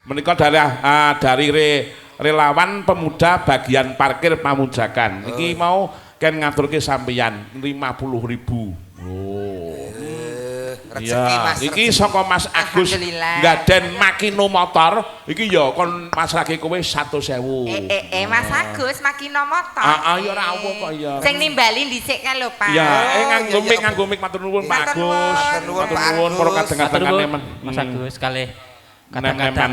Menika dari relawan pemuda bagian parkir Pamujakan. Iki mau ken ngaturke sampeyan 50.000. Oh. Rezeki Iya, Mas. Iki rezeki. saka Mas Agus Alhamdulillah. Gaden Makino motor. Iki ya kon masrahke kowe 100.000. Mas Agus Makino motor. Ah, ah, ya ora apa kok ya. Sing nimbali dhisik kan lho, Pak. Ya, nganggo iya, mic, iya. nganggo mic, matur nuwun Pak Matur Agus. nuwun. Matur nuwun, Matur Pak nuwun para Agus. kadang-kadangane men. Mas Agus kalih kadang-kadang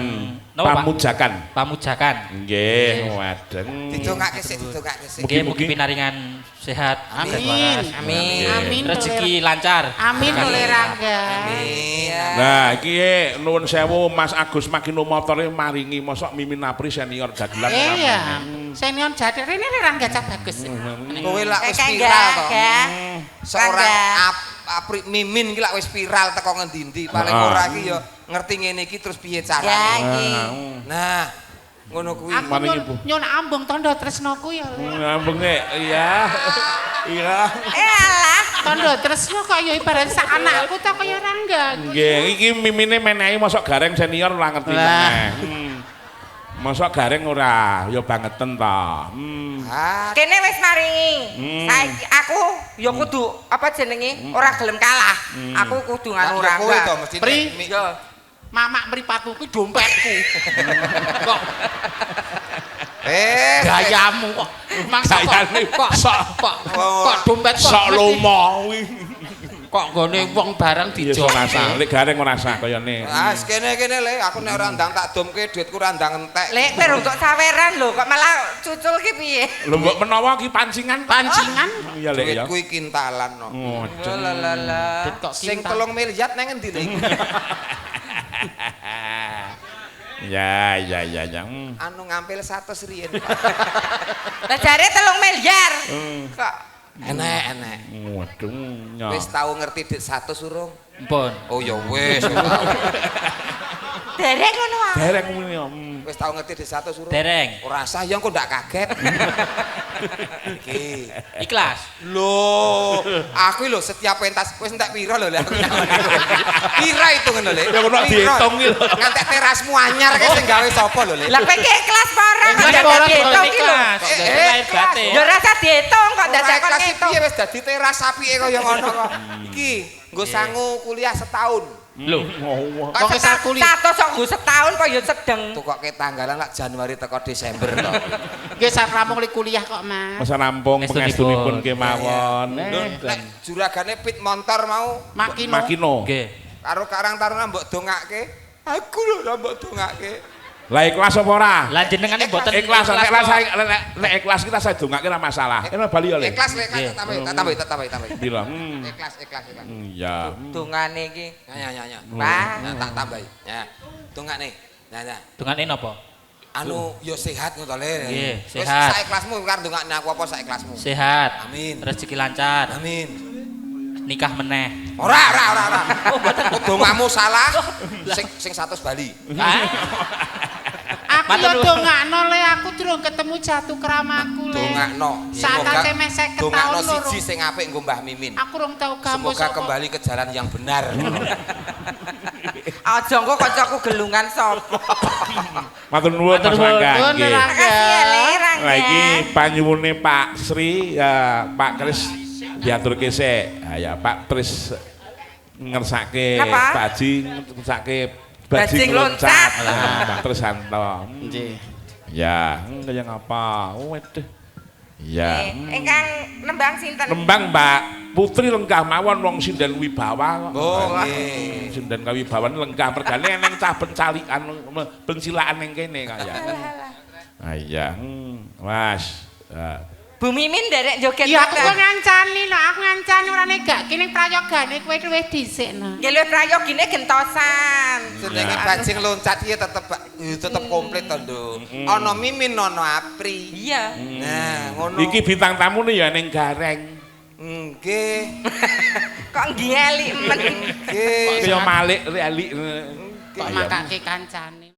napa, Pak? Pamujakan. Pamujakan. Nggih, wadeng. Didongake sik, didongake sik. Nggih, Mugi-mugi. mugi pinaringan sehat, Amin. dan waras. Amin. Amin. Rezeki lancar. Amin lho Rangga. Amin. Nah, iki nuwun sewu Mas Agus Makino motore maringi mosok Mimin Apri senior dagelan. Iya. Senior jati rene Rangga cah bagus. Kowe lak wis Kayak viral to. enggak. Seorang Rangga. Apri Mimin iki lak wis viral teko ngendi-endi. Paling ora iki ya ngerti ngene iki terus piye Ya carane. iki. Nah, ngono kuwi. Aku Maringi, nyun, Bu. nyun ambung tondo tresnoku ya. Le. Ngambunge, iya. Iya. Eh alah. Tondo tresno kok ya ibarat sak anakku ta kaya Rangga. Nggih, iki mimine menehi mosok gareng senior ora ngerti Lah. meneh. Mosok gareng ora, ya bangeten ta. Ah, Kene wis maringi. Saiki aku ya kudu apa jenenge ora gelem kalah. Aku kudu nganu lah, ya kowe to Rangga. mesti Pri. Yo. Mamak mripatku kuwi dompetku. Kok gayamu kok. Mangsa kok Gayane kok sok kok kok dompet kok sok mesti- lomo kuwi. Kok nggone wong bareng Iya dijok. ora sah, lek gareng ora sah kayane. Ah, kene kene le, aku nek ora ndang tak domke duitku ora ndang entek. Lek kowe rung tok saweran lho kok malah cucul ki piye? Lho mbok menawa ki pancingan. Pancingan. Iya lek ya. Duitku iki kintalan no. Ngoten. Lah lah lah. Duit kok Sing kintal. 3 miliar nang endi lho iki? Ya ya ya ya. Anu ngampil 100 riyen. Lah jare 3 miliar. Kok Enek enek. Waduh. Ya. Wis tau ngerti duit 100 urung? Mpun. Oh ya wis. Wis tau. dereng ngono ah. Dereng ngene ya. Wis tau ngerti duit 100 urung? Dereng. Ora sah ya engko ndak kaget. Iki. Ikhlas. Lho, aku lho setiap pentas wis entek pira lho le aku. Pira hitungan lho le. Ya kono Pira? dihitung iki lho. Ngantek terasmu anyar kae sing gawe sapa lho le? Lah kowe ki ikhlas apa ora? Kok Ikhlas dadak apa ora? dihitung ki lho. Ikhlas. Dadi lahir batin. Ya ora usah dihitung kok Ora dadak kon ikhlas iki ngitung. piye wis dadi teras apike kaya ngono kok. Iki nggo sangu kuliah setahun. Lho, Kok Wong wis kuliah. Satu sok nggo setahun kok ya sedeng. Tukoke tanggalan lak Januari teko Desember to. Nggih sak rampung li kuliah kok, Mas. Masa rampung Pangestunipun. pangestunipun kemawon. Lho, nek juragane pit motor mau Makino. Makino. nggih. karo Karang Taruna mbok dongake. Aku lho ora mbok dongake. Lah ikhlas apa ora? Lah jenengane mboten Ikhlas, nek ikhlas kok. nek ikhlas kita saya dongake ora masalah. Bali ya le. Ikhlas lek tak tambahi, tak tambahi, tak tambahi, tambahi. Pira? Ikhlas, ikhlas, ikhlas. Ya. Dongane iki. Ya ya ya. Wah. Ya tak tambahi. Ya. Dongakne. Nah, nah. Dongane napa? Anu ya sehat ngono to le. Nggih, Wis sehat. sak ikhlasmu karo ndongakne aku apa sak ikhlasmu. Sehat. Amin. Rezeki lancar. Amin. Nikah meneh. Ora ora ora ora. Oh, mboten. Dongamu salah. Sing sing 100 bali. Hah? Aku Matur yo nuwun. dongakno le, aku durung ketemu jatuh kramaku le. Dongakno. Saat meh 50 Dongakno tahun loro. siji sing apik nggo Mbah Mimin. Aku rung tau gampus. Semoga kembali ke jalan yang benar. Aja engko kancaku gelungan sapa. Matur nuwun Mas Matur nuwun. Rangga. Nuwun, Nggih. Rangga. Makasih ya Le Rangga. Lah iki panyuwune Pak Sri ya Pak Kris diaturke sik. Ha ya Pak Tris ngersake Napa? Pak Haji ngersake Bajing loncat. Lah, Pak Trisanto. Nggih. Ya, kaya ngapa? Oh, waduh. Ya. Ingkang nembang sinten? Nembang Mbak Putri lenggah mawon wong sinden wibawa kok. Oh, nggih. Sinden kawibawan lenggah mergane eneng cah pencalikan pencilaan ning kene kaya. Ah iya, Mas. Ah. Bu Mimin nderek joget. Ya aku mboten? kok ngancani lho, aku ngancani ora negak kene prayogane kowe luwih dhisik no. Nggih luwih prayogine gentosan. Jenenge bajing loncat iki tetep komplit to, Nduk. Ana Mimin ana Apri. Iya. Nah, ngono. Iki bintang tamune ya ning gareng. Nggih. Kok nggih elik men. Nggih. Kaya malik elik. Kok makake kancane.